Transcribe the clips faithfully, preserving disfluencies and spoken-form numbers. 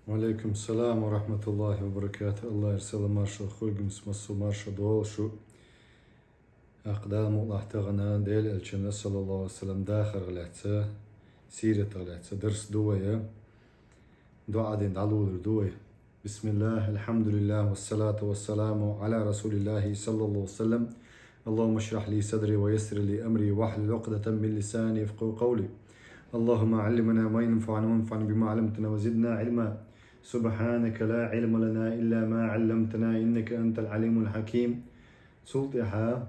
Ва алейкум салам ва рахматуллахи ва баракатух. Аллахьа салам маршал хуьлда шуна, массо маршал долда шуна. ТӀаккха Дала мукъ лахь, тахана Делан Элчанна, саллаллаху алейхи ва саллам, дахарах лаьцна, сиратах лаьцна дарс ду вай. ДуӀа дина дӀалулур ду вай. بسم الله، الحمد لله، والصلاة والسلام على رسول الله صلى الله عليه وسلم. اللهم اشرح لي صدري ويسر لي أمري واحلل عقدة من لساني يفقهوا قولي. اللهم علمنا ما ينفعنا وانفعنا بما علمتنا وزدنا علما. سبحانك لا علم لنا إلا ما علمتنا إنك أنت العليم الحكيم. Цул тӀехьа,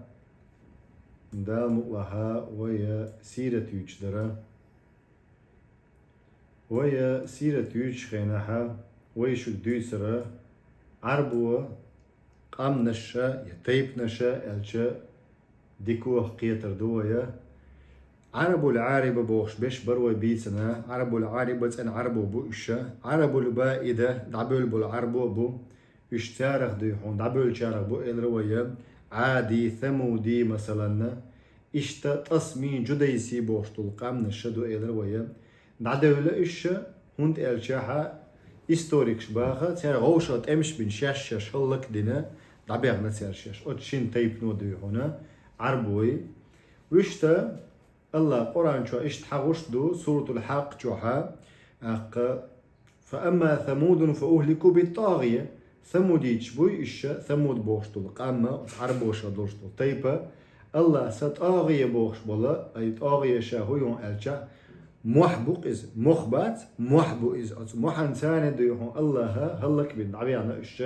Дала мукъ лахь, вай сират юьйцуш дар. Вай сират юьйцучу хенахь вай шуьга дуьйцура Ӏарбо къаьмнаша я тайпанаша аьлча дикох кхетар ду вай. Ӏарабул Ӏариба бохуш берш бара вай бийцина. Ӏарабул Ӏариба цӀена Ӏарбо бу уьш. Ӏарабул Баида дӀабевлла болу Ӏарбо бу. Уьш царах дуй хьуна, дӀабевллачарах бу элира вай. Ӏади, Самуди, масаланна. Иштта ТӀасми, Джудайси бохуш долу къаьмнаш ша ду элира вай. ДӀадевлла уьш, хӀунда аьлча хьа историкаш баха, цара гӀовшах тӀемаш бина, шаьш-шаьш хӀаллакдина, дӀабаьхна цара шаьш. Оцу шина тайпано дуй хьуна Ӏарбой. Вуьшта Аллах Къуръан чохь иштта хьагӀуш ду, Суратул Хьакъ чохьа, аккха: «فأما ثمود فأهلكوا بالطاغية». Самудийча буй уьш, Самуд бохуш долу къам, оцу Ӏарбоша долуш долу тайпа, Алласа тӀагӀия бохуш болу, ай тӀагӀия ша хӀу ю аьлча, мохь бу-кх иза, мох бац, мохь бу иза. Оцу мохьан царна дуй хьуна Аллаха хӀаллакбина дӀаваьхна уьш.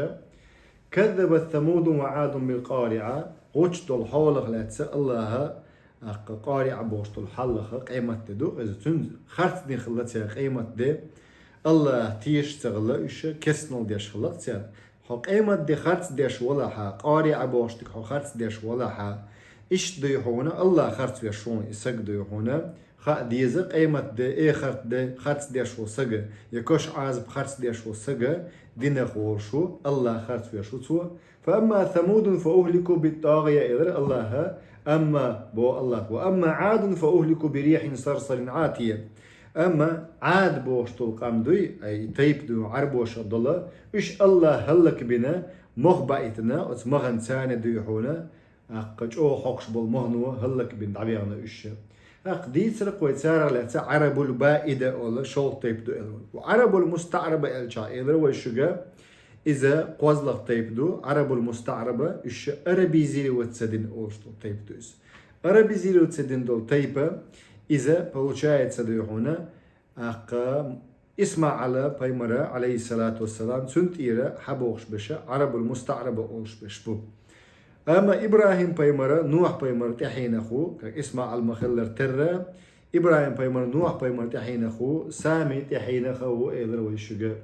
«كذبت ثمود وعاد بالقارعة». ГӀуч долу хьолах лаьцна Аллаха, аккха, Къариа бохуш долу хьалха къемат де ду иза. Цуьнан харц дина хилла церан къемат де. Аллах тешаш ца хилла уьш, кестнал деш хилла церан. Хьо къемат де харц деш валахьа, Къариа бохуш дика хьо харц деш валахьа, иштта дуй хьуна, Аллах харц веш ву и саг дуй хьуна. Хаа деза, къемат де, эхарт де харц деш ву сага, я кош Ӏазап харц деш ву сага, динах волуш ву, Аллах харц веш ву цо. «فأما ثمود فأهلكوا بالطاغية», элира Аллаха, амма, бо Аллах, «وأما عاد فأهلكوا بريح صرصر عاتية». Амма Ӏад бохуш долу къам дуй, ай, и тайпа дуй, Ӏарбоша долу, уьш Аллах хӀаллакбина, мох баийтина, оцу махана царна дуй хьуна, аккха, чӀогӀа хьокхуш болу мохано хӀаллакбина дӀаваьхна уьш. ТӀаккха дийцира-кх вай царах лаьцна Ӏарабул Баида олу шолгӀа тайпа ду элира. Ва Ӏарабул МустаӀраба аьлча элира вай шуьга, иза кхозлагӀа тайпа ду, Ӏарабул МустаӀраба, уьш арабизировать ца дина олуш долу тайпа ду иза. Арабизировать ца дина долу тайпа, иза, получается, дуй хьуна, аккха, ИсмаӀала пайхамара, алейхиссалату вассалам, цуьнан тӀера хьабохуш берш Ӏарабул МустаӀраба олуш берш бу. Амма ИбрахӀим пайхамара, Нухь пайхамара тӀаьхьенах ву, как ИсмаӀал ма-хиллара терра, ИбрахӀим пайхамара, Нухь пайхамара тӀаьхьенах ву, Сами тӀаьхьенах а ву элира вай шуьга.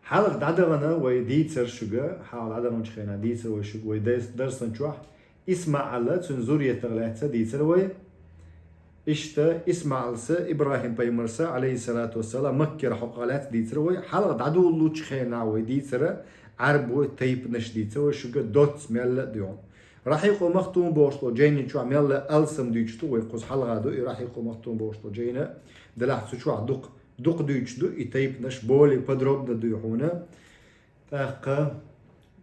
Хьалха дӀадахана вай дийцар шуьга, хьалха дӀадаханчу хенахь дийцар вай шуьга, вай дайс-, дарсан чохь ИсмаӀала, цуьнан зурриятах лаьцна дийцар вай. Иштта ИсмаӀалса, ИбрахӀим пайхамарса, алейхиссалату вассалам, Маккера хьокъах лаьцна дийцар вай. Хьалха дӀадолалучу хенахь вай дийцара, Ӏарбой тайпанаш дийцар вай шуьга, доцца мелла а дуьйхьун. Рахьикъу Махтум бохуш долу жайни чохь мелла а алсам дуьйцуш ду вай, кхуза хьалха ду и Рахьикъу Махтум бохуш долу жайна, делахь цу чохь дукха, дукха дуьйцуш ду и тайпанаш, более подробно дуй хьуна. ТӀаккха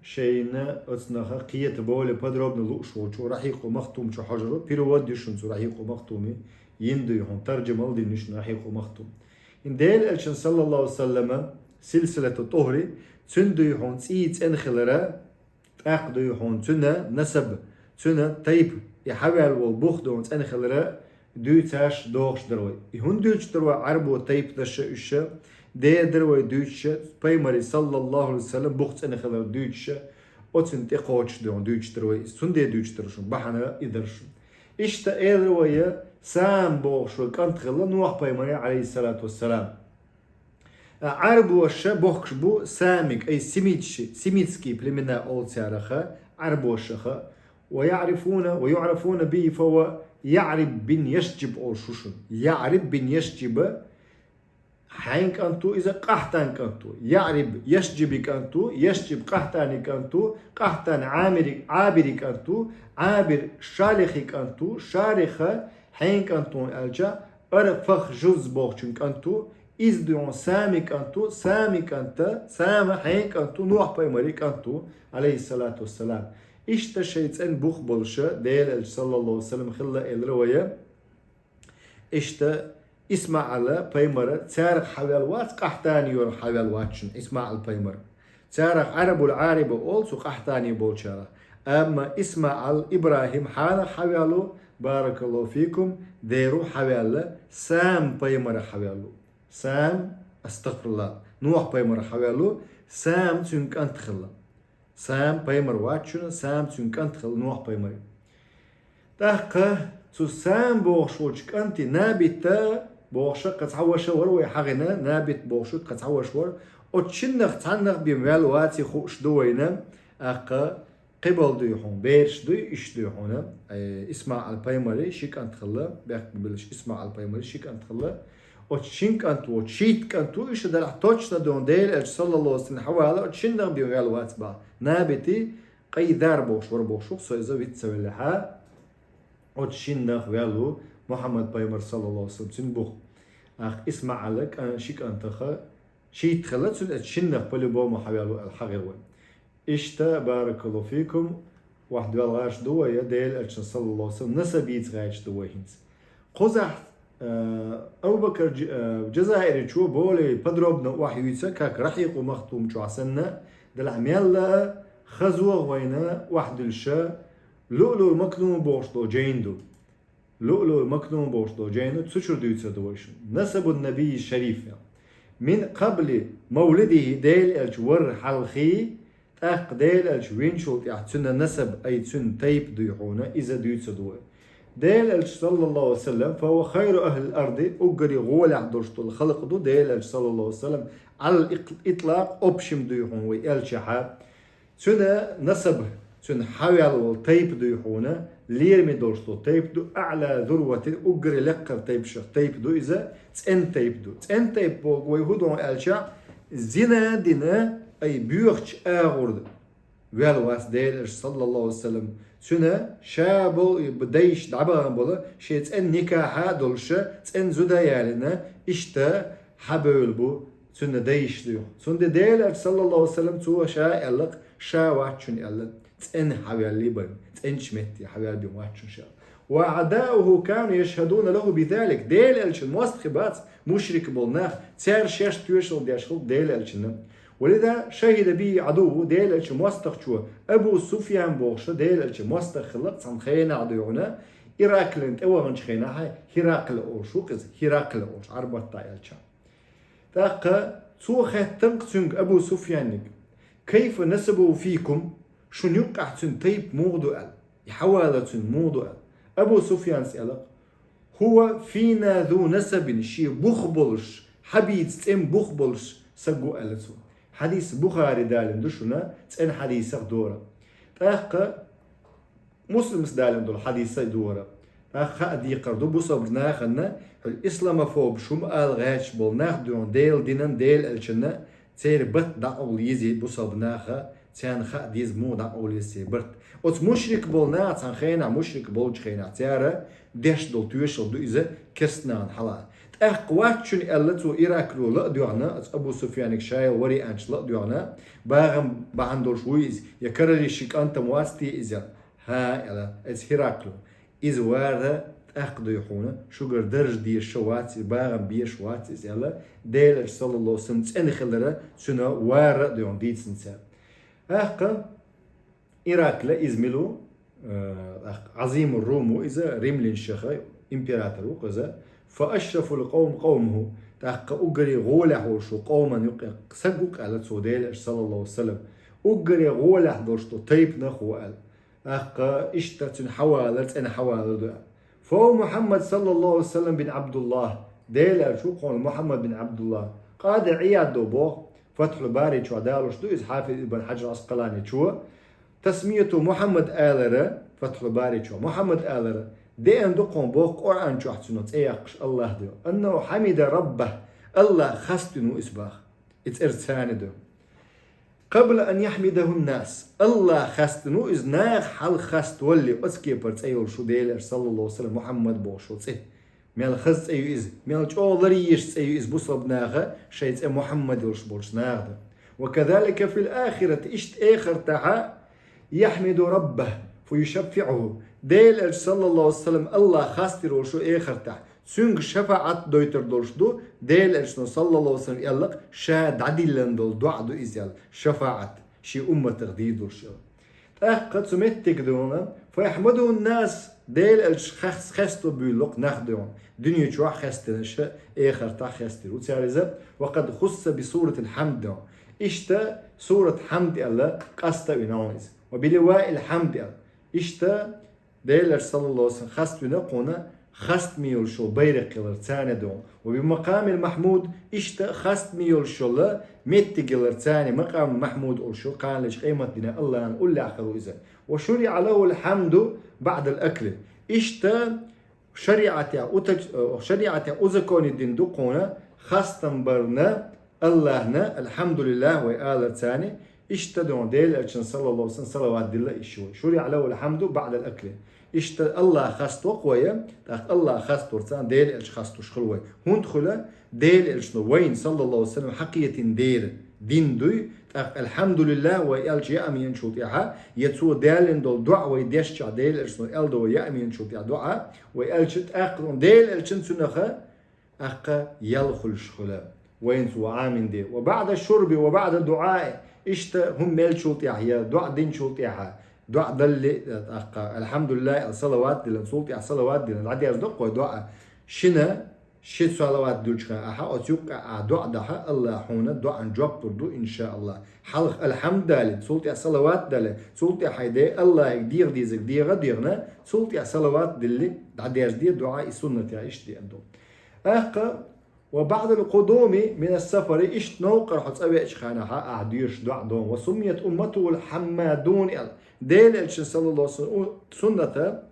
шайна оцунах кхета более подробно лууш волчо Рахьикъу Махтум чу хьожур ву, перевод ю шуна цу Рахьикъу Махтуми, йина дуй хьуна, таржамал дина ю шуна Рахьикъу Махтум. ХӀинца Делан Элчан, саллаллаху саллама, силсилату тӀухри, цуьнан дуй хьуна цӀий цӀена хилара, тӀаккха дуй хьуна цуьнан насаб, цуьнан тайпа, и хьаваьлла волу бух дуй хьуна цӀена хилара, дуьйцуш догӀуш дара вай. И хӀунда дуьйцуш дара вай Ӏарбо тайпанаш а уьш а, дера дара вай дуьйцуш а, пайхамари, саллаллаху алейхи ва саллам, бух цӀена хилар дуьйцуш а, оцунна тӀекхочуш дуй хьуна дуьйцуш дара вай. Цундела дуьйцуш дара шуна, бахьана и дара шуна. Иштта элира вай, Сам бохуш вай кӀант хилла Нухь пайхамаре, алейхиссалату вассалам. Ӏарбоша бохкуш бу Самиг, ай семитши, семитские племена олу цараха, Ӏарбошаха. «ويعرفون، ويعرفون به فهو يعرب بن يشجب» олуш ву шуна. Яъриб бин Яшджиба хьайн кӀант ву, иза Къахьтан кӀант ву. Яъриб Яшджиби кӀант ву, Яшджиб Къахьтани кӀант ву, Къахьтан Ӏамири, Ӏабири кӀант ву, Ӏабир Шалихи кӀант ву, Шалиха хьайн кӀант ву аьлча, Арфахжуз бохучун кӀант ву, Из ду хьуна Сами кӀант ву, Сами кӀант, Сама хьен кӀант ву, Нухь пайхамари кӀант ву, алейхиссалату вассалам. Иштта шайн цӀен бух болуша, Делан элча, саллаллаху алейхи ва саллам, хилла элира вай. Иштта ИсмаӀала пайхамара царах хьавел вац, Къахьтани йора хьавел вац шуна ИсмаӀал пайхамар. Царах Арабул Ариба олу цу Къахьтани болчарах. Амма ИсмаӀал ИбрахӀим хьанах хьавел ву, баракаллаху фикум, деру хьавел, Сам пайхамарах хьавел ву. Сам, астагфируллах, Нухь пайхамарах хьавел ву, Сам цуьнан кӀант хилла. Сам пайхамар вац шуна, Сам цуьнан кӀант хилла Нухь пайхамари. ТӀаккха цу Сам бохуш волчу кӀанти Набита бохуша кхин цхьа ваша вара вай хьахийна, Набит бохуш кхин цхьа ваша вара. Оцу шиннах цхьаннах бен вел ваций хууш ду вайна, тӀаккха кхиболу дуй хьуна, бераш дуй, иштта дуй хьуна, э, ИсмаӀал пайхамари ши кӀант хилла, бехк биллаш ИсмаӀал пайхамари ши кӀант хилла. Оцу шин кӀант ву, шийтта кӀант ву, иштта делахь точно ду хьуна Делан элча, саллаллаху алейхи ва саллам, хьавала, оцу шиннах бен вел вац баха. Набити Къайдар бохуш вара бохуш ву, со иза виц ца веллехьа. Оцу шиннах вел ву Мухьаммад пайхамар, саллаллаху алейхи ва саллам, цуьнан бух. ТӀаккха ИсмаӀала кӀан-, ши кӀантаха шийтта хилла, цуьнан оцу шиннах по-любому хьавел ву аьлла хьахийра вай. Иштта, баракаллаху фикум, вахь доьлла гӀерташ ду вай, я Делан элчан, саллаллаху алейхи ва саллам, насаб йийца гӀерташ ду вай хӀинца. Кхузахь, э, Абу Бакр Дж-, э, Джазаиричо более подробно охьаюьйцу, как Рахьикъул Махтум чохь санна, делахь мелла а хазо а вайна охьадуьллуша, Луълуъул Макнун бохуш долу жайна ду. Луълуъул Макнун бохуш долу жайна цу чуьра дуьйцур ду вай шуна. Насабун набийи шариф. Мин къабли мавлидихи, Делан элча варра хьалхий, тӀаккха Делан элча винчул тӀаьхьа цуьнан насаб, ай цуьнан тайпа дуй хьуна, иза дуьйцур ду вай. Делан элча, саллаллаху алейхи ва саллам, фа хува хайру ахлил арди, уггаре гӀолехь долуш долу халкъ ду Делан элча, саллаллаху алейхи ва саллам, алал ик-, итлакъ, общем дуй хьуна вай элчахьа. Цуьнан насаб, цуьнан хьавел волу тайпа дуй хьуна, лераме долуш долу тайпа ду, аъла зурватин, уггаре лекхара тайпашах тайпа ду иза, цӀен тайпа ду. ЦӀен тайпа боху вай хӀун ду аьлча, зина дина, ай боьхачу агӀор вел вац Делан элча, саллаллаху алейхи ва саллам. Цуьнан ша болу и дайша дӀабахана болу, шен цӀен никахьа а долуша, цӀен зуда а ялийна, иштта хьабевлла бу цуьнан дайша дуй. Цундела Делан элча, саллаллаху алейхи ва саллам, цо ша аьлла-кх, ша вац шуна аьлла, цӀена хьавелла бен, цӀеначу метте хьавелла бен вац шуна ша. Ва аъдауху кану яшхадуна лаху бизалик. Делан элчан мостагӀий бац мушрик болу нах, цара шаьш тоьшалла деш хилла Делан элчанна. Ва лиза шахида бихи Ӏадувву, Делан элчан мостагӀчо Абу Суфьян бохуша Делан элчан мостагӀа хилла цхьана хенахь дуй хьуна, Ираклина тӀеваханчу хенахь, Хиракл олуш ву-кх иза, Хиракл олуш, Ӏарбатта элча. ТӀаккха цо хаьттина-кх цуьнга, Абу Суфьянниг: «Кайфа насабуху фикум?» Шуна юккъехь цуьнан тайпа муха ду аьлла, и хьавалар цуьнан муха ду аьлла. Абу Суфьянс аьлла-кх: «Хува фина зу насабин», шен бух болуш, хьабийца цӀен бух болуш саг ву аьлла цо. Хьадис Бухари далийна ду шуна, цӀена хьадисах дора. ТӀаккха Муслимс далийна долу хьадис а дора. ТӀаккха хаа декхар ду бусалба нахана, хӀуьлу исламофобаш хӀума ала гӀерташ болу нах дуьхьа Делан динан, Делан элчанна церан барт дӀакъовла езий бусалба наха, царна хаа деза муха дӀакъовла еза церан барт. Оцу мушрик болу наха цхьана хенахь, мушрик болчу хенахь, цара деш долу тоьшалла ду иза керстанахана хьала. ТӀаккха вац шуна аьлла цо Иракло ла а доьгӀна, оцу Абу Суфьяниг ша йолу варианташ ла а доьгӀна, багӀан бахьана долуш вуй иза, я карарий ши кӀант-м вац те иза? ХӀа, аьлла, эцу Хиракло. Иза вара тӀаккха дуй хьуна, шуьгара даржа дезаш вац иза, багӀан безаш вац иза, аьлла, Делан элча, саллаллаху алейхи ва саллам, цӀена хилар цуьнан вара а дуй хьуна дийцина цара. ТӀаккха Иракла иза мила ву, э, тӀаккха Ӏазимур Рум ву иза, римлянашха император ву-кх иза. Фа ашрафул къавм къавмуху, тӀаккха уггаре гӀолехь волуш ву къоман юккъе саг ву-кх аьлла цо Делан элча, саллаллаху алейхи ва саллам. Уггаре гӀолехь долуш ду тайпанах ву аьлла. ТӀаккха иштта цуьнан хьавалар, цӀена хьавалар ду аьлла. Фа Мухьаммад, саллаллаху алейхи ва саллам, бин Абдуллах. Делан элча ву кхунна Мухьаммад бин Абдуллах. Къади Ӏияд боху, Фатхьул Бари чохь далуш ду иза, Хьафиз ибн Хьаджар Ӏаскъаланичо. Тасмияту Мухьаммад алара, Фатхьул Бари чохь Мухьаммад алара, деана ду кхунна боху Къуръан чохь цуьнан цӀе яккхаш Аллах ду. Аннаху хьамида раббах, Аллах хастина ву иза баха. И цӀерца царна ду. Къабла ан яхьмидахун нас. Аллах хастина ву иза, наха хьалха хаставалле, оцу кепара цӀе йолуш ву Делан элча, саллаллаху алейхи ва саллам, Мухьаммад бохуш ву цӀе. Мел хаза цӀе ю иза, мел чӀогӀа лар еш цӀе ю иза бусалба наха шоай цӀе Мухьаммад йолуш болчу нахана. وكذلك في الآخرة, иштта эхартахьа, يحمد ربه فيشفعه, Делан элча, саллаллаху алейхи ва саллам, Аллах хастийр волуш ву эхартахь. Цуьнга шафаӀат дойтур долуш ду, Делан элчано, саллаллаху алейхи ва саллам, аьлла-кх, ша дӀадиллина долу доӀа ду иза аьлла, шафаӀат, шен умматах дийр долуш аьлла. ТӀаккха цу меттиге дуьйна, فيحمده الناس, Делан элча хас-, хесто буьйлу-кх нах дуьйна, дуьне чохь хестина ша, эхартахь хестийр ву цара иза, وقد خص بسورة الحمد дуьйна. Иштта сурат Хьамд аьлла, къаста а вина ву иза. وبلواء الحمد аьлла. Иштта Делан элча, саллаллаху алейхи ва саллам, хаставина кхунна хастаме йолуш йолу байракх яларца дуьйна. وبالمقام المحمود, иштта хастаме йолуш йолу меттиг яларца, макъам Махьмуд олуш йолу, кханалерчу къематдийнахь Аллахьан уллехь хир ву иза. وشرع له الحمد بعد الأكل. Иштта шариӀатехь утач-, э, шариӀатехь узаконить дина ду кхунна хастам барна Аллахьна, алхьамдулиллахь вай аларца, иштта дуьйна Делан элчана, саллаллаху алейхи ва саллам, салават дилла иштта вай. شرع له الحمد بعد الأكل. Иштта Аллах хаставо-кх вай, тӀаккха Аллах хастарца Делан элча хастуш хуьлу вай. ХӀунда хуьлу? Делан элчано вайна, саллаллаху алейхи ва саллам, хьакхетийна дера дин дуй, тӀаккха алхьамдулиллахь вай аьлча яа йинчул тӀаьхьа, я цо далийна долу доӀа вай дешчахь, Делан элчано аьлла ду вай яа йинчул тӀаьхьа доӀа, вай аьлча тӀаккха Делан элчана цунах тӀаккха ял хуьлуш хуьлу. Вайна цо Ӏамийна де. وبعد الشرب وبعد الدعاء. Иштта хӀума мелчул тӀаьхьа, я доӀа динчул тӀаьхьа, доӀа далале, тӀаккха, алхьамдулиллахь аьлла, салават диллина, цул тӀаьхьа салават диллина, дӀадерзадо-кх вай доӀа. Шина, ши салават дуьллучу хенахь, оцу юккъехь ахь доӀа дахь, Аллах хьуна доӀан жоп лур ду, иншааллахь. Хьалха алхьамд далийта, цул тӀаьхьа салават далийта, цул тӀаьхьа хьайн Де Аллахьига деха дезарг деха а дехна, цул тӀаьхьа салават дилли, дӀадерзаде доӀа, и суннатехь иштта деана ду. ТӀаккха, وبعد القدوم من السفر, иштта новкъара хьо цӀа веачу хенахь ахь доьшу доӀа ду. وسميت أمته الحمادون аьлла. Делан элчана, саллаллаху алейхи ва саллам, у-, сунната,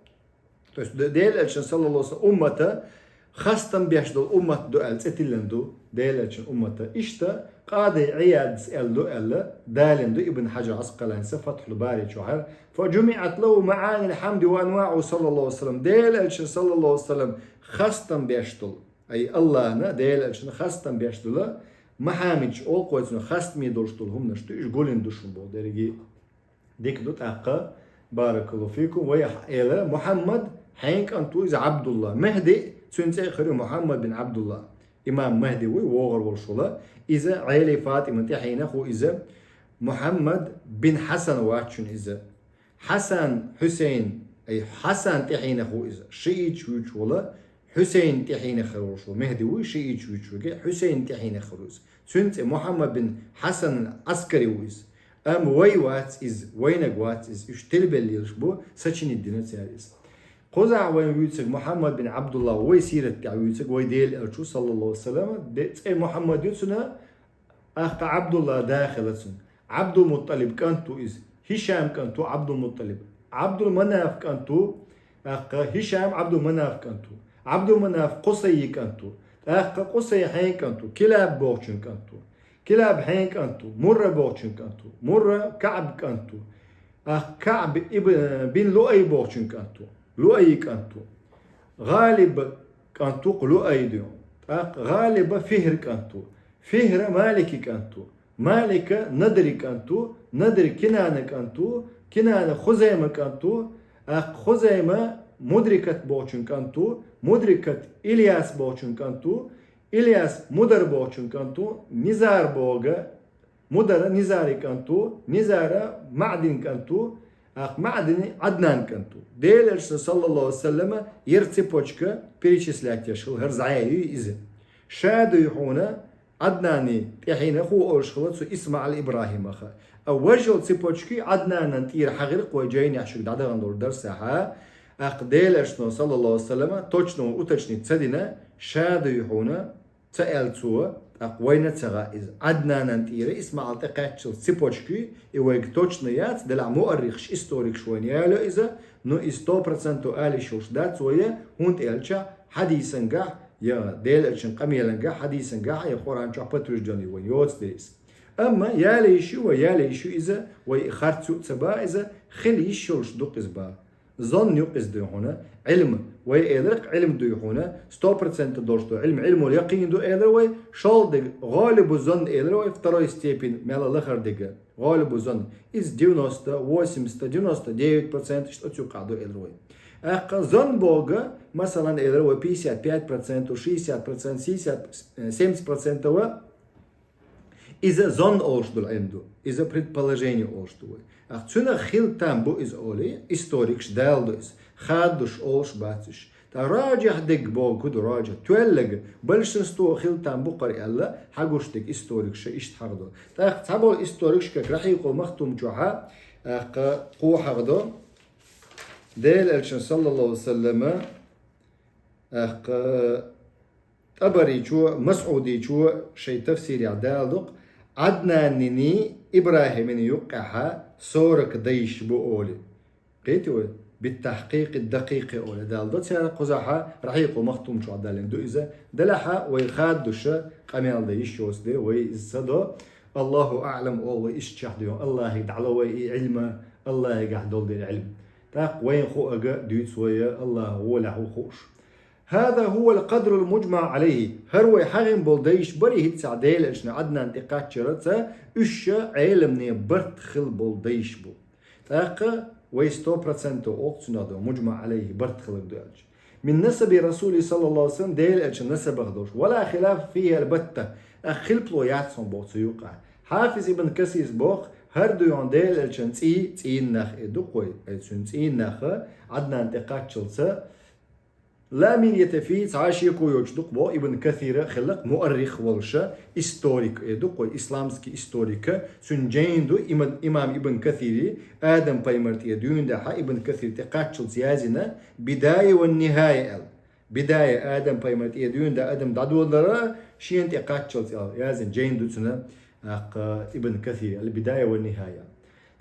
то есть Де-, Делан элчана, саллаллаху алейхи ва саллам, уммата хастам беш долу уммат ду аьлла цӀе тиллина ду Делан элчана уммата. Иштта Къади Ӏиядас аьлла ду аьлла, далийна ду Ибн Хьаджар Ӏаскъаланис Фатхьул Бари чохь. فجمعت له معاني الحمد وأنواعه صلى الله عليه وسلم. Делан элчана, саллаллаху алейхи ва саллам, хастам беш долу, ай, Аллахьна, Делан элчана хастам беш долу, Мухьаммадчу олу-кх вай цунах, хастаме долуш долу хӀуманаш ду, уьш гулдина ду шуна боху дерриге. Дика ду тӀаккха, баракаллаху фикум, вай эла, Мухьаммад, хьайн кӀант ву иза Ӏабдулла. Мехди, цуьнан цӀе а хир ю Мухьаммад бин Ӏабдулла. Имам Мехди вуй, вогӀур волуш волу. Иза Ӏелин Фатиман тӀаьхьенах ву иза. Мухьаммад бин Хьасан вац шуна иза. Хьасан, Хьусайн, ай, Хьасан тӀаьхьенах ву иза. Шиъиташ вуьйцуш волу, Хьусайн тӀаьхьенах хир волуш волу Мехди вуй, шиъиташ вуьйцуш верг, Хьусайн тӀаьхьенах хир ву иза. Цуьнан цӀе Мухьаммад бин Хьасан Ӏаскари ву иза. Амма вай вац иза, вайнаг вац иза, уьш тилбелла лелаш бу, сочинить дина цара иза. Кхузахь вайн вуьйцург Мухьаммад бин Ӏабдулла, вай сират тӀехь вуьйцург, вай Делан элча ву, саллаллаху алейхи ва саллам, де-, цӀе Мухьаммад ю цуьнан, тӀаккха Ӏабдулла да хилла цуьнан. Ӏабдулмутталиб кӀант ву иза. Хишам кӀант ву Ӏабдулмутталиб. Ӏабдулманаф кӀант ву, тӀаккха Хишам Ӏабдулманаф кӀант ву. Ӏабдулманаф Къусайи кӀант ву. ТӀаккха Къусай хьайн кӀант ву. Килаб бохучун кӀант ву. Килаб хьайн кӀант ву. Мурра бохучун кӀант ву. Мурра КаӀб кӀант ву. ТӀаккха КаӀб ибн, бин Луай бохучун кӀант ву. Луайи кӀант ву. ГӀалиб кӀант ву-кх Луай ду. ТӀаккха ГӀалиба Фихр кӀант ву. Фихра Малики кӀант ву. Малика Надри кӀант ву. Надри Кинана кӀант ву. Кинана Хузайма кӀант ву. ТӀаккха Хузайма Мудрикат бохучун кӀант ву. Мудрикат Ильяс бохучун кӀант ву. Ильяс Мудар бохучун кӀант ву. Низар боху Мудара Низари кӀант ву, Низара МаӀдин кӀант ву, тӀаккха МаӀдини Ӏаднан кӀант ву. Делан элчано, саллаллаху алейхи ва саллама, яра цепочка перечислять еш хилла, хӀара зӀе ю иза. Ша дуй хьуна Ӏаднани тӀаьхьенах ву олуш хилла цу ИсмаӀал ИбрахӀимах. А важа йолу цепочка Ӏаднанан тӀера хьахийра-кх вай жайнехь шуьга дӀадахана долу дарсехь, тӀаккха Делан элчано, саллаллаху алейхи ва саллама, точно вай уточнить ца дина, ша дуй хьуна, ца аьлла цо, тӀаккха вайна а ца хаьа иза. Ӏаднанан тӀера ИсмаӀал тӀекхаьчначу цепочки, и вайга точно яц, делахь муаррихаш, историкаш вайна ялайо иза, но и сто процентов ала йиш йолуш дац вай, хӀунда аьлча хьадисангахь, я Делан элчан къамелангахь, хьадисангахь, я Къуръан чохь подтверждённый вайна йоцу дела иза. Амма яла йиш ю вай, яла йиш ю иза, вай и харц юкъа ца ба иза, хила йиш йолуш ду-кх иза ба. Зонна ю-кх иза дуй хьуна, Ӏилма, Вай элира, Ӏилма дуй хьуна, сто процентов долуш ду Ӏилма, Ӏилмул якъин ду элира вай, шолгӀа дерг гӀалибу занн элира вай, второй степень, мел лахара дерг, гӀалибу занн. Иза девяносто, восемьдесят, девяносто девять процентов, иштта оцу юкъахь ду элира вай. ТӀаккха занн бохург, масалан, элира вай пятьдесят пять процентов, шестьдесят процентов, семьдесят, семьдесят процентов, иза занн олуш долу Ӏилма ду, иза предположение олуш ду вай. Ах, цуьнан хила там бу иза олий, историкаш далла ду иза, хаддуш олуш бац уьш. Ткъа раджихь дерг бохург ду, раджихь, тоьлларг, большинство хила там бу кхара аьлла, хьагуш дерг историкаша иштта хьахадо. ТӀаккха цхьаболу историкаш, как Рахьикъул Махтум чохьа, тӀаккха кхо хьахадо, Делан Элчан, саллаллаху алейхи ва саллама, тӀаккха ТӀабаричо, Масъудичо шайн тафсирехь далла ду-кх, Ӏаднанний ИбрахӀимий юккъехь сорок дайш бу олий. Кхетий вай? Биттахькъикъи дакъикъи олий далла ду. Цара кхузахь Рахьикъул Махтум чохь далийна ду иза. Делахь вай хаддуш къамел дан йиш йоцу дела, вай иза ца до. Аллаху аӀлам олу вай иштта чохь дуьйхьа. АллахӀе дӀало вай и Ӏилма, АллахӀегахь долу дерг Ӏилма. ТӀаккха вайна хууш дуьйцу вай, АллахӀан гӀолехь ву хууш. هذا هو القدر المجمع عليه. ХӀара вай хьахийна болу дайш барий хӀинца Делан Элчанна Ӏаднан тӀе кхаччалц, уьш Ӏеламнан барт хила болу дайш бу. ТӀаккха вай сто процентов олу цунах ду, муджмаӀ Ӏалайхи барт хиларг ду аьлча. من نسب رسوله صلى الله عليه وسلم, Делан Элчан насабах долуш. ولا خلاف فيه البتة. Ах, хилпало яц хьуна боху цу юкъахь. Хьафиз ибн Касирс боху, хӀара дуьйхьа Делан Элчан цӀий, цӀийнах э ду-кх вай, ай цуьнан цӀийнах Ӏаднан тӀе кхаччалц, لا مرية فيه, цхьа а шеко йоцуш ду-кх боху Ибн Касира, хиллакх муаррих волуша, историк э ду-кх вай, исламский историка, цуьнан жайна ду има-, имам Ибн Касири, Адам пайхамар тӀе дуьйна дахьа Ибн Касир тӀе кхаччалц язйина, Бидая ва Нихая аьлла. Бидая, Адам пайхамар тӀе дуьйна да-, Адам дӀадолара, шена тӀе кхаччалц аьлла язйина жайна ду цуьнан, тӀаккха Ибн Касири, Ал-Бидая ва Нихая.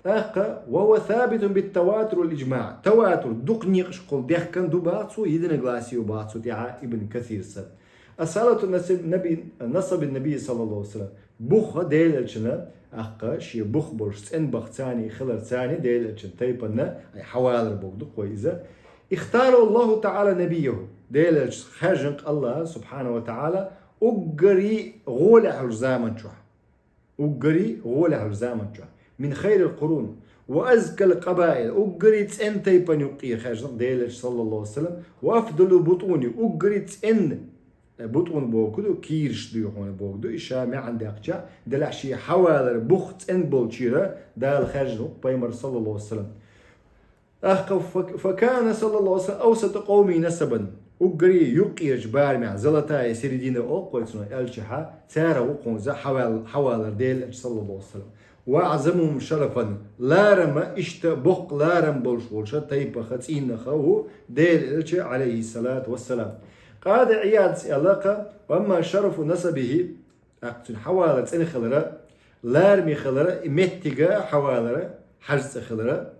ТӀаккха, وهو ثابت بالتواتر والإجماع. Таватур, дукха некъашкахула дехкина ду баха цо, единогласие ю баха цу тӀехь Ибн Касирс. أصالة نسب النبي، نسب النبي صلى الله عليه وسلم. Бух Делан Элчанан, тӀаккха шен бух болуш цӀена баха царна хилар, царна Делан Элчанан тайпанна, ай, хьавалар боху ду-кх вай иза. اختاره الله تعالى نبيه. Делан Элча хаьржина-кх АллахӀа, субхьанаху ва таӀала, уггаре гӀолехь йолчу заман чохь. Уггаре гӀолехь йолчу заман чохь. من خير القرون وأزكى القبائل. Уггаре цӀена тайпана юккъера хаьржина-кх Делан Элча, саллаллаху алейхи ва саллям. وأفضل البطون. Уггаре цӀена, э, бутӀун бохург ду, кийраш дуй хьуна бохург ду, и ша маьӀна даьккхича, делахь шен хьавалар бух цӀена болчера Дала хаьржина ву-кх пайхамар, саллаллаху алейхи ва саллям. ТӀаккха ف-، فكان صلى الله عليه وسلم أوسط قومه نسبا. Уггаре юккъерачу барамехь, золотая середина олу-кх вай цунах, аьлчахьа, царах ву-кх хьуна иза хьавал-, хьавалар Делан Элча, саллаллаху алейхи ва саллям. وأعظمهم شرفا. Ларама, иштта боккха ларам болуш волчу тайпаха, цӀийнах ву Делан Элча, Ӏалайхи салату вассалам. Къади Ӏияда аьлла-кх, وأما شرف نسبه, тӀаккха цуьнан хьавалар цӀена хилара, лараме хилара, и меттига хьавалара, хьажцӀа хилара,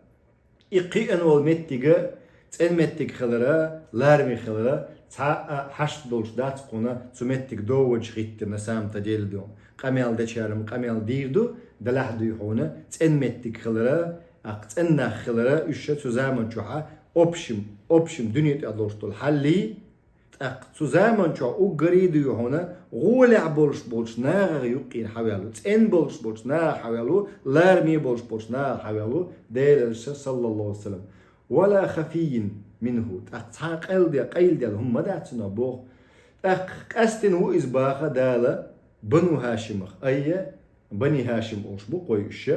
и кхиъна волу меттига, цӀена меттиг хилара, лараме хилара, цхьа а хьашт долуш дац кхуна цу меттиг доввачу хӀиттина, на самом-то деле ду. Къамел дечарам къамел дийр ду, делахь дуй хьуна, цӀена меттиг хилара, тӀаккха цӀена нах хилара, уьш цу заман чохьа общем, общем дуьне тӀехь долуш долу хьаллий, тӀаккха цу заман чохь уггаре а дуй хьуна, гӀолехь болуш болчу нахах юккъера хьаваьлла ву, цӀена болуш болчу нахах хьаваьлла ву, лараме болуш болчу нахах хьаваьлла ву Делан Элча, саллаллаху алейхи ва саллям. ولا خفي منه, тӀаккха цхьа къайладе-, къайладелла хӀума ма дац цунах боху. ТӀаккха къаьстина ву иза баха Дала Бану ХӀашимах, айя, Бани ХӀашим олуш бу-кх вай уьш.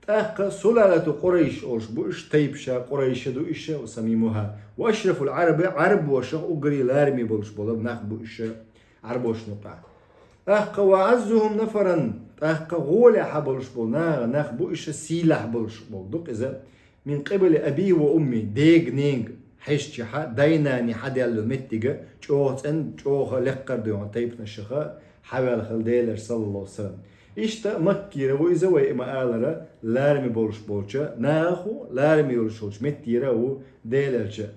ТӀаккха سلالة قريش олуш бу уьш, тайпаша Къурайша ду уьш, وسميمها. وأشرف العرب, Ӏарбошах уггаре лараме болуш болу нах бу уьш, Ӏарбошна юкъахь. ТӀаккха وأعزهم نفرا, тӀаккха гӀолехь болуш болу нах, нах бу уьш, сийлахь болуш болу ду-кх иза. من قبل أبيه وأمه, дега-ненга хьаьжчахьа, дай-наний хьадаьлла меттига чӀогӀа цӀена, чӀогӀа лекхара дуй хьуна тайпанашха хьаваьлла хилла Делан Элча, саллаллаху алейхи ва саллям. Иштта Маккера ву иза, вай ма-аллара, лараме болуш болчу нахах ву, лараме йолуш йолчу меттера ву Делан Элча.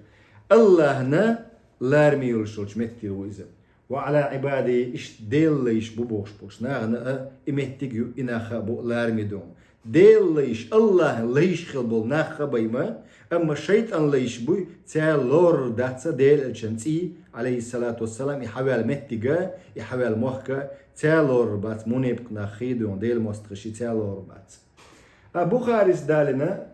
АллахӀна лараме йолуш йолчу меттера ву иза. وعلى عباده, иштта Делан лайш бу бохуш болчу нахана а и меттиг ю, и нах а бу лараме ду. Делан лайш, Аллахьан лайш хила бола нах ха бай ма, амма шайтӀан лайш буй, цар лорар дац Делан Элчан цӀий, алейхиссалату вассалам, и хьаваьлла меттига, и хьаваьлла мохка, цар лорар бац, мунепакъ нах хий дуьйхьун, Делан мостагӀий цар лорар бац. А Бухарис далина,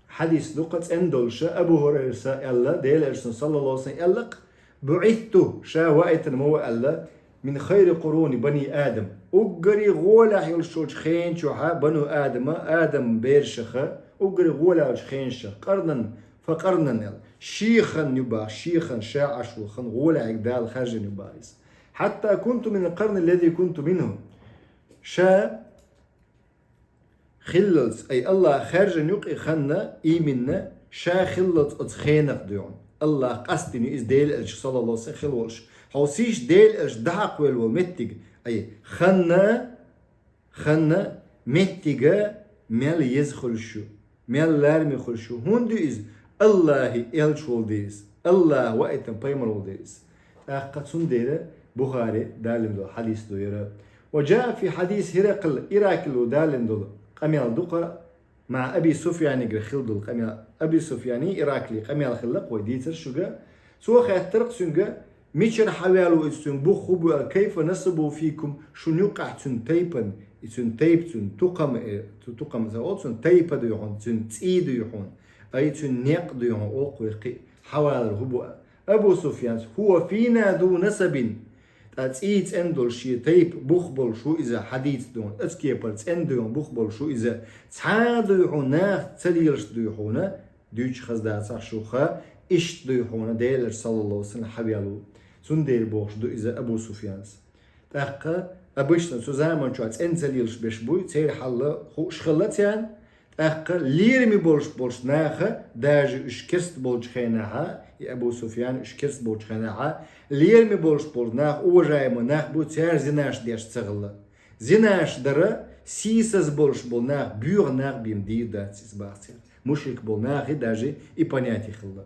хьадис ду кхы цӀена долуша, Абу Хурайраса аьлла, Делан Элчано, саллаллаху алейхи ва саллям, аьлла-кх: «БуӀисту», ша ваийтина ма ву аьлла, «мин хайри къуруни бани Адам». Уггаре гӀолехь йолуш йолчу хенан чохьа бану Адама, Адам берашаха, уггаре гӀолехь йолчу хенашах, къарнан фа къарнан аьлла. Шехан ю баха, шехан, ша Ӏаш волу хан, гӀолехьиг Дала хаьржина ю баха иза. «Хьатта кунту мин къарни лази кунту минху». Ша хиллалц, ай, Аллах хаьржина юкъа и ханна, иминна, ша хиллалц оцу хенах дуьйхьун. Аллах къастийна ю иза Делан Элча, саллаллаху алейхи ва саллям, хила волуш. Хьовсийша Делан Элча дахьакхвелла волу меттиг, ай, ханна, ханна, меттига мел еза хуьлуш ю, мел лараме хуьлуш ю. ХӀунда ю иза? Аллахьи Элча волу дела иза. Аллах ваийтина пайхамар волу дела иза. ТӀаккха цундела Бухари далина долу хьадис ду яра. Ва джаа фи хьадис Хиракл, Иракли далина долу къамел ду кхара, маӀа Аби Суфьянигара хила долу къамел. Аби Суфьяни Иракли къамел хилла-кх вай дийцира шуьга. Цо хаьттира-кх цуьнга, мичара хьаваьлла ву иза, цуьнан бух хӀун бу аьлла, «Кайфа насабуху фикум», шуна юккъехь цуьнан тайпан, и цуьнан тайпа, цуьнан тукхам, э, цу тукхам ца олу, цуьнан тайпа дуй хьуна, цуьнан цӀий дуй хьуна, ай, цуьнан некъ дуй хьуна, олу-кх вай кхин, хьавалар хӀун бу аьлла. Абу Суфьяна: «ХӀува фина зу насабин». ТӀа цӀий цӀена долуш, шен тайпа бух болуш ву иза, хьадийца дуй хьуна, оцу кепара цӀена дуй хьуна, бух болуш ву иза, цхьа а дуй хьуна, нах ца лелаш дуй хьуна, дуьйцуш хаза дацахь шуха, иштта дуй хьуна, Делан Элча, саллаллаху алейхи ва саллям, хьаваьлла ву. Цундела бохуш ду иза Абу Суфьянас. ТӀаккха обычно цу заман чохь цӀена ца лелаш берш буй, церан хьал хууш хилла царна, тӀаккха лераме болуш болчу наха, даже уьш керста болчу хенахьа, и Абу Суфьян уьш керста болчу хенахьа, лераме болуш болчу наха, уважаемый нах буй, цара зинаш деш ца хилла. Зинаш дара, сийсаз болуш болу нах, боьха нах бен дийр дац иза баха церан. Мушрик болу нахе даже и понятие хилла.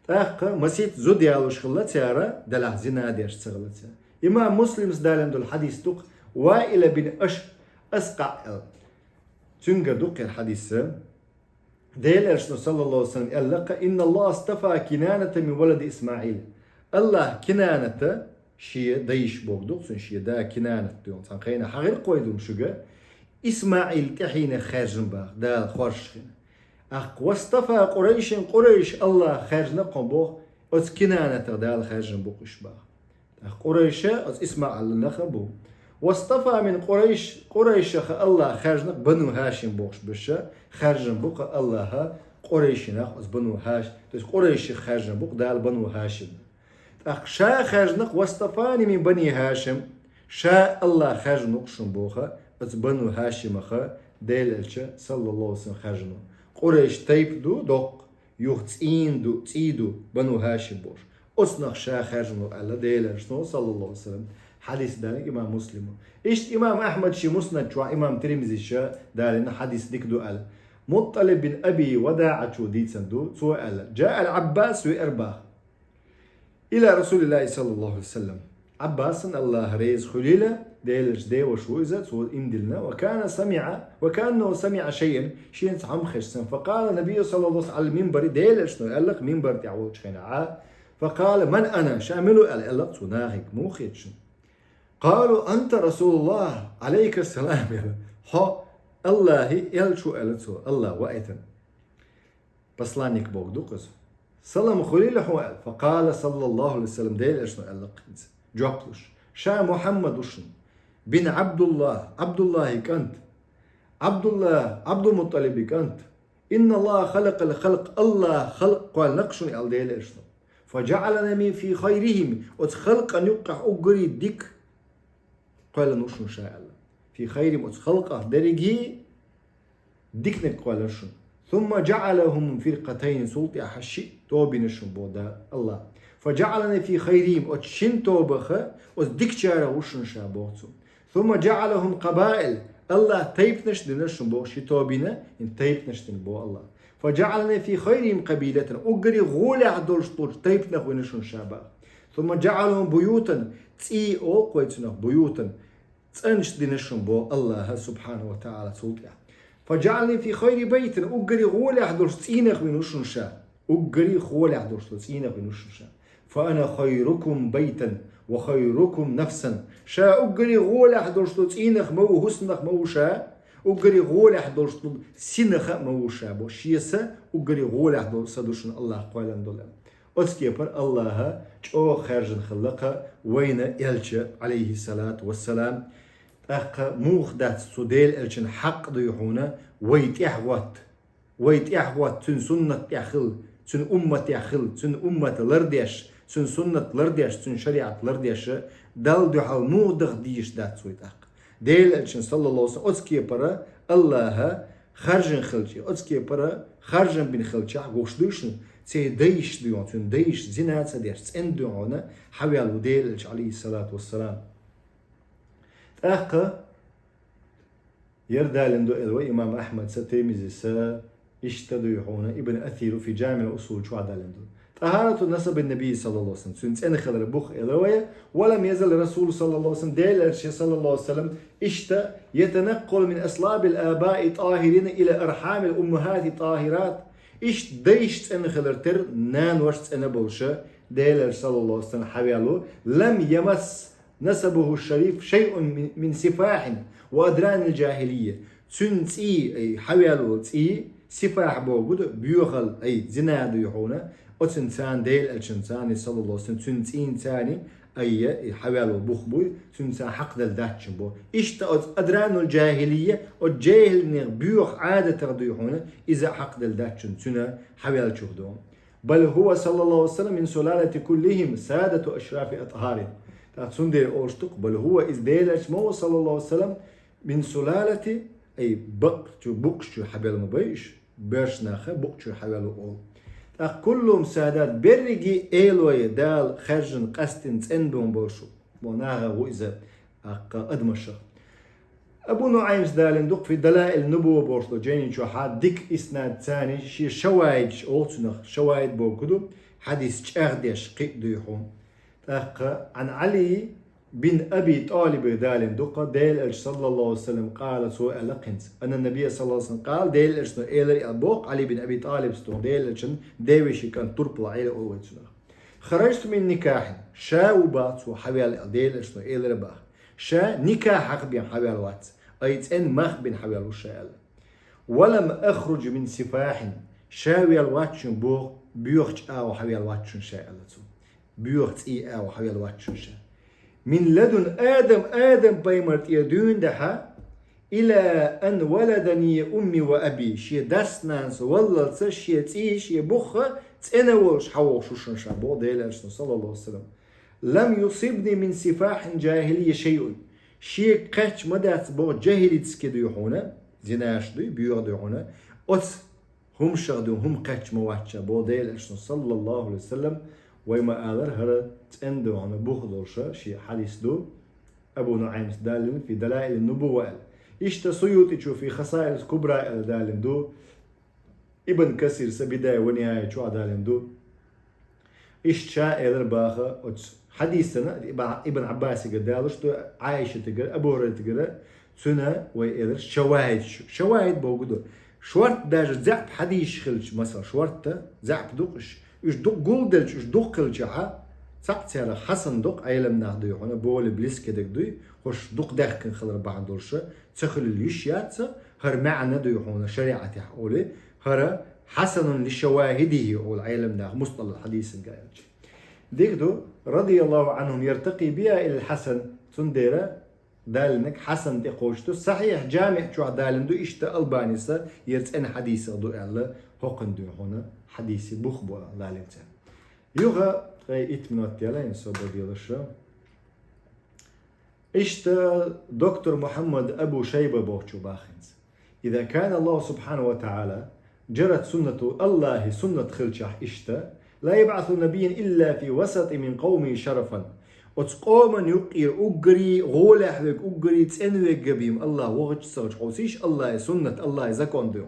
ТӀаккха масийтта зуда ялош хилла цара, делахь зина деш ца хилла цара. Имам Муслимс далина долу хьадис ду-кх, Ваила бин Аш-, Аскъаъ аьлла. Цуьнгара ду-кх хӀара хьадис. Делан Элчано, саллаллаху алейхи ва саллям, аьлла-кх: «Инна Аллаха стафа Кинаната мин валади Исмаил». Аллах Кинаната шен дайша боху ду-кх цуьнан, шен да Кинанат дуй хьуна, цхьана хенахь хьахийра-кх вай дуй хьуна шуьга, Исмаил тӀаьхьенах хаьржина баха, Дала хоржуш хилла. ТӀаккха: «Вастафа Къурайшин», Къурайш Аллах хаьржина-кх хьуна боху, оцу Кинанатах Дала хаьржина бу-кх уьш баха. ТӀаккха Къурайша оцу ИсмаӀилан нах а бу. «Вастафа мин Къурайш», Къурайшах Аллах хаьржина-кх Бану ХӀашим бохуш берш, хаьржина бу-кх Аллаха Къурайшинах оцу Бану ХӀаш-, то есть Къурайшах хаьржина бу-кх Дала Бану ХӀашим. ТӀаккха ша хаьржина-кх: «Вастафани мин Бани ХӀашим», ша Аллах хаьржина ву-кх шуна боху, оцу Бану ХӀашимах Делан Элча, саллаллаху алейхи ва саллям, хаьржина ву. Къурайш тайпа ду доккха, юха цӀийна ду, цӀий ду, Бану ХӀашим бохуш. Оцунах ша хаьржина ву аьлла Делан Элчано, саллаллаху алейхи ва саллям, хьадис далинг имам Муслима. Иштта имам Ахьмад шен Муснад чохь, имам Тирмизи ша далина хьадис дика ду аьлла. МуттӀалиб бин Аби ВадаӀачо дийцина ду, цо аьлла: «Джаал Ӏаббас», веара баха, «иля Расулиллахи саллаллаху алейхи ва саллям». Ӏаббасан, Аллах реза хуьлийла, Делан Элчан деваша ву иза, цо иман диллина. «Ва кана самиӀа, ва кааннаху самиӀа шайъан», шена цхьа хӀума хезча санна. «Факъала набийю саллаллаху алейхи ва саллям», Ӏалал минбари, Делан Элчано аьлла-кх минбар тӀехь волчу хенахь: «Факъала: ман ана?» Ша мила ву аьлла, аьлла-кх цо нахе, муха хета шуна? «Къалу: анта Расулуллах, Ӏалайка салам», аьлла. Хьо Аллахьан элча ву аьлла цо, Аллах ваийтина. Посланник бохург ду-кх иза. Салам хуьлийла хьуна аьлла. Факъала саллаллаху алейхи ва саллям, Делан Элчано аьлла-кх иза, жоп луш: «Ша Мухьаммад ву шуна, бин Ӏабдуллах, Ӏабдуллахьан кӀант, Ӏабдуллах, Ӏабдулмутталибан кӀант. Инна Аллаха халакъал халкъ, Аллаха халкъ кхоьллина-кх шуна», аьлла Делан Элчано. «Фа джаӀалани фи хайрихим», оцу халкъана юккъехь уггаре дика кхоьллина ву шуна ша аьлла. «Фи хайрихим», оцу халкъах дерриге диканиг кхоьллина шуна. «Сумма джаӀалахум фиркъатайни», цул тӀаьхьа шиъ тоба йина шуна боху Дала, Аллах. «Фа джаӀалани фи хайрихим», оцу шина тобаха, оцу дикачарах ву шуна ша боху цо. «Сумма джаӀалахум къабаил», Аллах тайпанаш дина шуна боху, ши тоба йина, и тайпанаш дина боху Аллах. «Фа джаӀалани фи хайрихим къабилатан», уггаре гӀолехь долуш долчу тайпанах вина шуна ша боху. «Сумма джаӀалахум буютан», цӀий олу-кх вай цунах, буютан, цӀеначу дина шуна боху Аллаха субхьанаху ва таӀала цул тӀаьхьа. فجعلني في خير بيت, уггаре гӀолехь долуш цӀийнах вина ву шуна ша. Уггаре гӀолехь долуш цӀийнах вина ву шуна ша. فأنا خيركم بيتا وخيركم نفسا. Ша уггаре гӀолехь долуш цӀийнах ма ву, хӀусамах ма ву ша, уггаре гӀолехь долуш синах а ма ву ша бо. Шен са уггаре гӀолехь долу са ду шуна Аллах кхоьллина долу. Оцу кепара Аллаха чӀогӀа хаьржина хилла-кх вайна элча, алейхиссалату вассалам. ТӀаккха муха дац цу Делан элчан хьакъ дуй хьуна вай тӀаьхьа гӀотта? Вай тӀаьхьа гӀотта, цуьнан суннат тӀехь хила, цуьнан умматехь хила, цуьнан уммат лардеш, цуьнан суннат лардеш, цуьнан шариӀат лардеш, Далла дуьхьал муха даха дезаш дац вай тӀаккха? Делан элчан, саллаллаху алейхи ва саллям, оцу кепара Аллаха харжина хилча, оцу кепара харжина бина хилчахь гуш дуй шуна, церан дайша дуй хьуна, цуьнан дайша зина ца деш, цӀена дуй хьуна хьаваьлла ву Делан элча, алейхиссалату вассалам. ТӀаккха яра далийна ду аьлла вай имам Ахьмадса, Тирмизиса, иштта дуй хьуна Ибн Асира фи Джамиъ усул чохь далийна ду. طهارة نسب النبي صلى الله عليه وسلم. Цуьнан цӀена хилар бух элира вай. ولم يزل الرسول صلى الله عليه وسلم, Делан элча, саллаллаху алейхи ва саллям, иштта يتنقل من أصلاب الآباء الطاهرين إلى أرحام الأمهات الطاهرات. Иштта дайша цӀена хилар тера нанош цӀена болуша Делан элча, саллаллаху алейхи ва саллям, хьаваьлла ву. لم يمس نسبه الشريف شيء من, من سفاح وأدران الجاهلية. Цуьнан цӀий, ай, хьаваьлла волу цӀий, сифах бохург ду, боьхалла, ай, зина дуй хьуна, оцуьнан царна Делан элчанца, саллаллаху алейхи ва саллям, цуьнан цӀийнца, ай, хьаваьлла волу бух буй, цуьнца хьакхаделла дац шуна боху. Иштта оцу адранул джахилия, оцу джахилнех боьха Ӏадатах дуй хьуна, иза а хьакхаделла дац шуна цуьнан хьаваьллачух ду. بل هو صلى الله عليه وسلم من سلالة كلهم سادة أشراف أطهار. ТӀаккха цундела олуш ду-кх, بل هو, иза Делан элча ма ву, саллаллаху алейхи ва саллям, من سلالة, ай, бакъ чу, букъ чу хьабелла ма бай уьш, боьрша нах букъ чу хьавелла ву олу. ТӀаккха كلهم سادات, берриге а элой, Дала хаьржина, къастийна, цӀена бен болуш бу, бо наха ву иза, тӀаккха адамашах. Абу НуӀаймас далийна ду-кх фи Далаил Нубува бохуш долу жайни чохь дика иснад царна, шен шаваидаш олу цунах, шаваид бохург ду, хьадис чӀагӀдеш кхин а дуй хьуна. ТӀаккха عن علي بن أبي طالب далийна ду-кх, Делан элча, саллаллаху алейхи ва саллям, къала, цо аьлла-кх хӀинца, أن النبي صلى الله عليه وسلم قال, Делан элчано элира аьлла боху Ӏали бин Аби ТӀалибс, Делан элчан девешин кӀант, турпала Ӏела олу вай цунах. خرجت من نكاح, ша ву боху цо хьавелла аьлла, Делан элчано элира боху. Ша никахьах бен хьавелла вац, ай, цӀена мах бина хьавелла ву ша аьлла. ولم أخرج من سفاح, ша велла вац шуна боху, боьха чӀагӀо хьавелла вац шуна ша аьлла цо. Боьха цӀий а хьавелла вац шуна ша. من لدن آدم, Адам-пайхамар тӀера дуьйна дӀа, إلى أن ولدني أمي وأبي, шен дас-нанас валлалца шен цӀий, шен бух цӀена волуш хьавогӀуш ву шуна ша, боху Делан элчано, саллаллаху алейхи ва саллям. لم يصبني من سفاح جاهلية شيء. Шега кхаьчна ма дац боху жахилитски дуй хьуна, зинаш дуй, боьха дуй хьуна, оцу хӀуманах дуй хьуна хӀума кхаьчна ма вац ша, боху Делан элчано, саллаллаху алейхи ва саллям, вай ма-аллара, хӀара цӀена дуй хьуна бух долуш шен хьадис ду, Абу НуӀаймас далийна фи Далаил Нубува аьлла. Иштта Суютичо фи Хасаил Кубра аьлла далийна ду, Ибн Касирса Бидая ва Нихая чохь далийна ду. Иштта ша элира боху оцу хьадисана, Ибн, Ибн Ӏаббасигара далуш ду, Ӏайшатигара, Абу ХӀурайтагара, цуьнан вай элира шаваид шу. Шаваид бохург ду. Шортта даже заьӀап хьадисаш хилча, масала, шортта заьӀап ду-кх уьш. Уьш дукха гулделча, уьш дукха хилчахьа, цхьаъ царах хьасан ду-кх, Ӏеламнах дуй хьуна, более близкий дерг дуй, хӀорш дукха даьхкина хилар бахьана долуш, ца хуьлийла йиш яц, хӀара маьӀна дуй хьуна шариӀатехь олий, хӀара хьасанун ли шавахидихи олу Ӏеламнаха мусталахьал хьадисана гаелча. Дика ду, радияллаху Ӏанхум, яртакъи биха илал хьасан, цундела далийнарг хьасан тӀе кхочуш ду, Сахьихь Жамиъ чохь далийна ду, иштта Албаниса яра цӀена хьадисах ду аьлла, хӀокхуьнан дуй хьуна хьадиси бух бу далийна царна. Юха ткъе итт минот яла, хӀинца собар делаш. Иштта доктор Мухьаммад Абу Шайба бохучо боху хӀинца: إذا كان الله سبحانه وتعالى جرت سنته, Аллахьан суннат хилчахь иштта, لا يبعث نبيا إلا في وسط من قومه شرفا. Оцу къоман юккъера уггаре гӀолехь верг, уггаре цӀена верг бен Аллахь вахча ца гӀача хьовсийша, Аллахьан суннат, Аллахьан закон ду.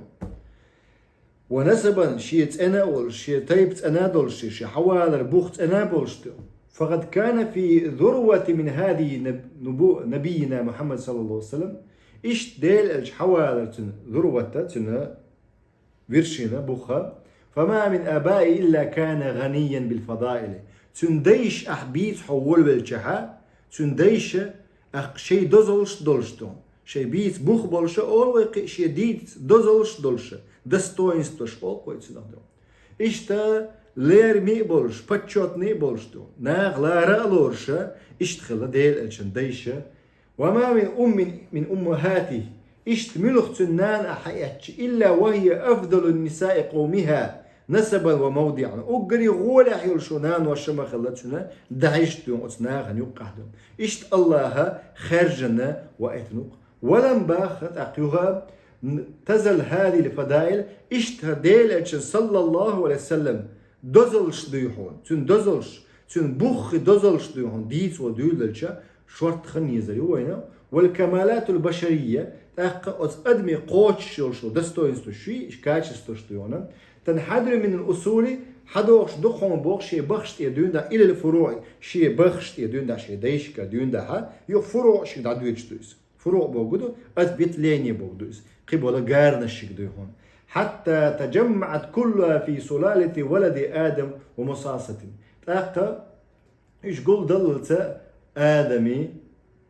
ونسبا, шен цӀена а волуш, шен тайпа цӀена а долуш, шен хьавалар бух цӀена а болуш ду. فقد كان في ذروة من هذه نب-, نبو-, نبينا محمد صلى الله عليه وسلم, Иштта Делан элча хьавалар цуьнан зурват, цуьнан вершина, бух. فما من آبائه إلا كان غنيا بالفضائل. Цуьнан дайша ахь бийца хьо волавелчахьа, цуьнан дайша ахь шайн дозаллаш долуш ду. Шайн бийца бух болуша олу вай кхин а, шен дийца дозаллаш долуша, достоинстваш олу вай цунах ду. Иштта лераме а болуш, почётный а болуш ду. Наха лара а лоруша, иштта хилла Делан элчан дайша. وما من أم من أمهاته. Иштта муьлха цуьнан нана а хьаэцча, إلا وهي أفضل نساء قومها نسبا وموضعا. Уггаре гӀолехь йолуш йолу нанош ма хилла цуьнан дайша ду оцу нахана юккъехь ду. Иштта Аллаха хаьржина ваийтина ву-кх. ولم, боху тӀаккха юха, تزل هذه الفضائل, иштта Делан элчан, саллаллаху Ӏалайхи ва саллам, дозаллаш дуй хьуна, цуьнан дозаллаш, цуьнан буххе дозаллаш дуй хьуна дийцаво дуьйлалча, шортта хан езар ю вайна. والكمالات البشرية, тӀаккха оцу адамийн кхочуш йолуш йолу достоинстваш, ши качестваш дуй хьуна. تنحدر من الأصول, хьадогӀуш ду хьуна боху шен бахаш тӀе дуьйна дӀа, إلى الفروع, шен бахаш тӀе дуьйна дӀа, шен дайшка дуьйна дӀа, юха фуруъ шига дӀадоьдуш ду иза. Фуруъ бохург ду, ответвление бохург ду иза. Кхин болу гарнаш шига дуй хьуна. حتى تجمعت كلها في سلالة ولد آدم ومصاصة. ТӀаккха уьш гулдаллалца Адамий,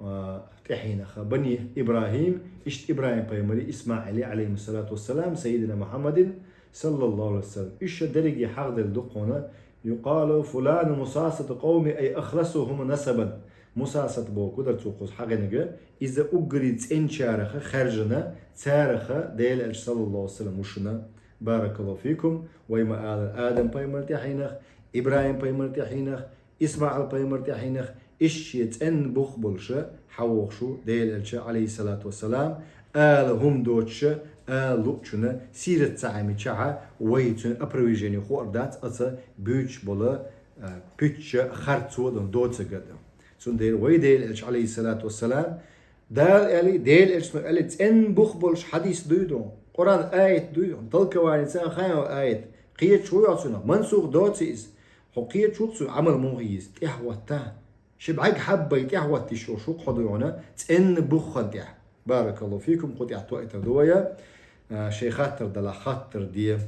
а, тӀаьхьенах, бани ИбрахӀим, иштта ИбрахӀим-пайхамарий, ИсмаӀилий, Ӏалайхимуссалату вассалам, саййидина Мухьаммадин, саллаллаху Ӏалайхи ва саллам. Уьш дерриге хьагӀделла ду хьуна, يقال فلان مصاصة قومي, أي أخلصهم نسبا. Мусасат бохург ду-кх цо кхуза хьагӀинарг, иза уггаре цӀеначарах хаьржина, царах Делан элча, саллаллаху Ӏалайхи ва саллам, ву шуна. بارك الله فيكم, вай ма-аллара, Адам-пайхамар тӀаьхьенах, ИбрахӀим-пайхамар тӀаьхьенах, ИсмаӀил-пайхамар тӀаьхьенах, иштта шен цӀенна бух болуша хьавогӀуш ву Делан элча, Ӏалайхиссалату вассалам, ала хӀума доцуша, ала луучунна сират ца Ӏамичахьа, вай цуьнан опровержение хуур дац оцу буьйцуш болу, а, пуьчча харцо а дан доцург а дан. Цундела вай Делан элча, Ӏалайхиссалату вассалам, Дала аьлли, Делан элчано аьлли, цӀенна бух болуш хьадис дуй ду, Къуръан аят дуй ду, толкование ца хаьа аят, кхеташ ву хьо цунах, мансух доций иза, хьо кхеташ ву-кх цуьнан Ӏамал муха еза, тӀаьхьахӀотта. Ши бӀаьрг хьаббай тӀаьхьахӀоттийша йолуш ву-кх хьо дуй хьуна, цӀенна буххана тӀехь. بارك الله فيكم, кху тӀехь тоуьйтур ду вай, а, шайн хаттар далахь, хаттар де.